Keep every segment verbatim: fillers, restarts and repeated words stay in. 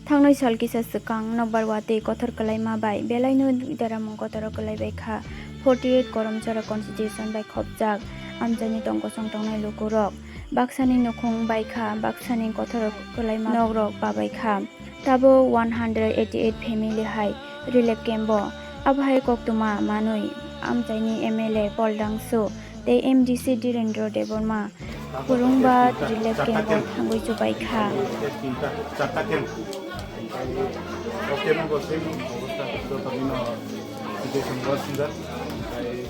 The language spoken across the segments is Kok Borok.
Thangnai sal kisa swkang nokbar watwi kothor kwlaima bai belaino daramung kotor kwlai bai kha. Forty eight Koromchara constitution bai khopjak amchaini tong kosong tongnai lukurok baksani nukhung bai kha, baksani kothor kwlaima nokrok pa bai kha. Tabuk one hundred eighty eight family hai relief camp o. Abo hai koktwma manwi amchaini M L A Paul Dangsu tei M D C Dhirendra Debbarma Kurungba relief camp o thangwi chubai kha. Tinta, charta camp. O camp o bo same obostha, joto dino situation worse sinjak. Tei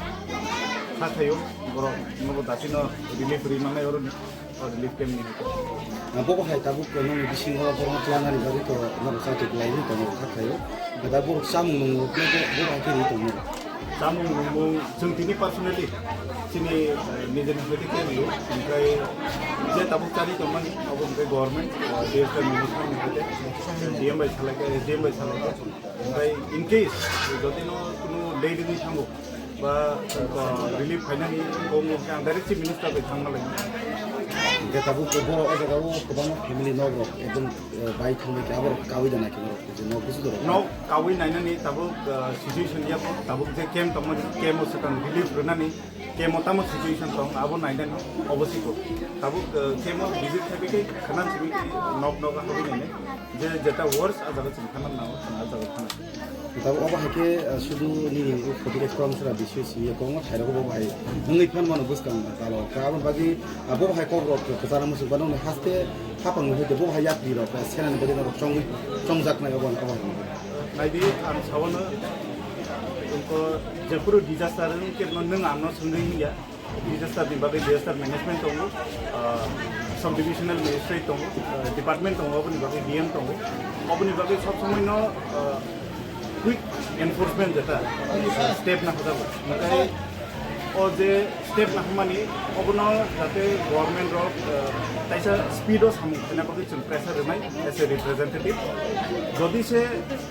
kha thaio, borok nobo dasino relief rwi mannai oroni, o relief camp ni. Bo bo hai tabuk nokni bisingo borokno tlangnani bagwi to norok chaitwi kwlai wngwi tongo kha thaio. Eba borok chamung nung rok no bo, bo hai khe rwi tongo. Chamung nungmung chwng tini personally chini, eh, nijeni hoite khe rio, onkhe je tabuk chari tongmani abo onkhe government, eh, D S T minister ni hoite, D M bai salaikha, S D M bai salaikha. Onkhe in case jodi no kunu late wngwi thango ba, eh, relief phainani kok onkhe ang direct chief minister bai thangma lai. Onkhe tabuk bo o jaga o kwbangma family nok rok ekdom, eh, bai thangbai khe abo rok kaui da nai khe norok je nok busu dorok. Nok kaui nainani tabuk, ah, situation ya, tabuk je camp tongma, camp o swkang relief rwnani, camp o tamo situation tong, abo nainani obosiko. Tabuk, ah, camp o visit khaibikhe khanan simi nok nok habi nainai. Je jeta worst a jaga chwng khanan nango, chwng a jaga khanan. Tabuk obo hai khe, ah, sudu nini forty eight Koromchara bisi simi ya, kwbangma thairok bo bai wngwi phan mano bwskang talo. Ka aboni bagwi, ah, bo hai kok rok kwcharo muchung bano haste hapang ni hoite bo hai yapri rok, ah, senani bagwi norok chongwi chongjaknai obo, obo hai. Naidi, ang sawano, jepuru disaster ni kebo nwng ano swngwi ya. Disaster ni bagwi disaster management tongo, ah, subdivisional magistrate tongo, ah, department tongo, aboni bagwi D M tongo. Aboni bagwi sob somoi no, ah, quick enforcement jeta step na hoda. Nakai o je step na hwnmani, obono jate government rok, ah, kaisa speed o samung khaina bagwi chwng pressure rwnai as a representative. Jodi se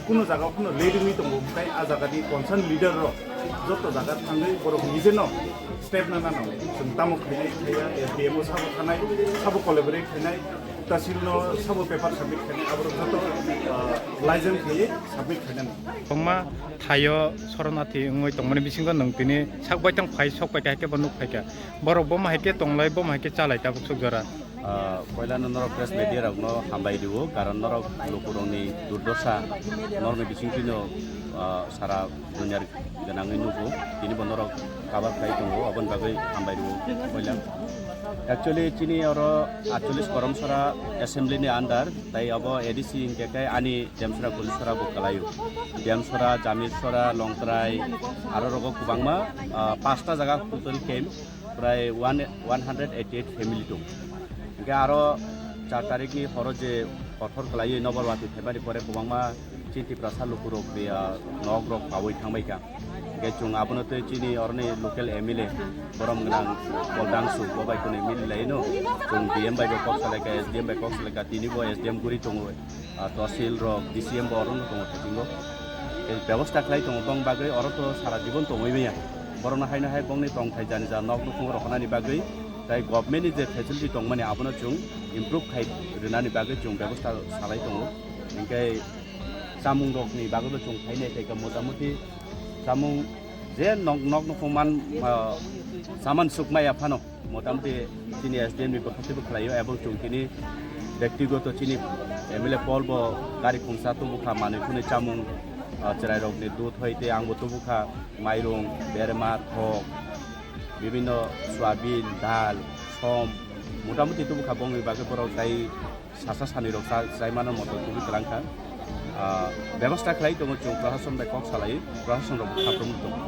kuno jaga o kuno late wngwi tongo, hwnkhe a jaga ni concern leader rok joto jaga thangwi borok nije no step na nang. Chwng tamo khainai khaiya, S D M o sabo thanai, sabo collaborate khainai, tahsil no sabo paper submit khainai, aborok joto, ah, license khaiwi submit khainai. Kwbangma thaio soronarthi wngwi tongmani bisingo nwng tini sak baithang phai sok pai kha, hai khe bo nuk phai kha. Borok bomo hai khe tonglai, bomo hai khe chalai tabuk suk jora. Ah, poilano norok press media rokno hambai rio, karon norok lukurokni durdosa norokni bisingtwino, ah, sara duniar gwnangwi nugo, tini bo norok cover khlai tongo, aboni bagwi hambai rio poila. Actually, chini oro atchollish Koromchara assembly ni under, tai abo A D C hinkhe khe ani Demsora, Kulisora bo kwlaio. Demsora, Jamisora, Longtrai, aro rogo kwbangma, ah, pasta jaga total camp. Prai one, one hundred eighty eight family tong. Hingke aro char tarikni horo je kothor kwlaiwi nobar watwi phaimani pore kwbangma chini Tiprasa lukurok be, ah, nokrok paui thangbaikha. Hingke chwng abono tei chini oroni local M L A borom gwnang Paul Dangsu bo bai kono mili laino. Chwng D M bai bo kok salaikha, S D M bai kok salaikha, tini bo S D M guri tongo. Ah, tosil rok, D C M bo oro no tongo thaitingo. Tei bebosta khlai tongo bong bagwi oro to sara jibon tongwi manya. Borokno haino hai bongni tongthai jani ja nok nukhung roknani bagwi tei government ni je facility tongmani abono chwng improve khai rwnani bagwi chwng bebosta salai tongo. Hinkhe chamung rokni bagwi bo chwng khainai tei motamoti chamung je nok, nok nukhung man, ah, saman sukmaya phano. Motamoti chini S D M ni bwkhaktwi bwkhlaio, ebong chwng tini bektigoto chini M L A Paul bo gari khungsa tubukha, manwi khwnwi chamung, ah, chwrairokni dudh hoite ang bo tubukha, mairung, berma, thok, bibinno soyabin, dal, som, motamoti tubukha, bongni bagwi borok tai sasa sanwi rok cha-, chaimano moto tubui kwlangkha. Ah, bebosta khlai tongo chwng, prashason bai kok salai, prashason rok khaprum tongo.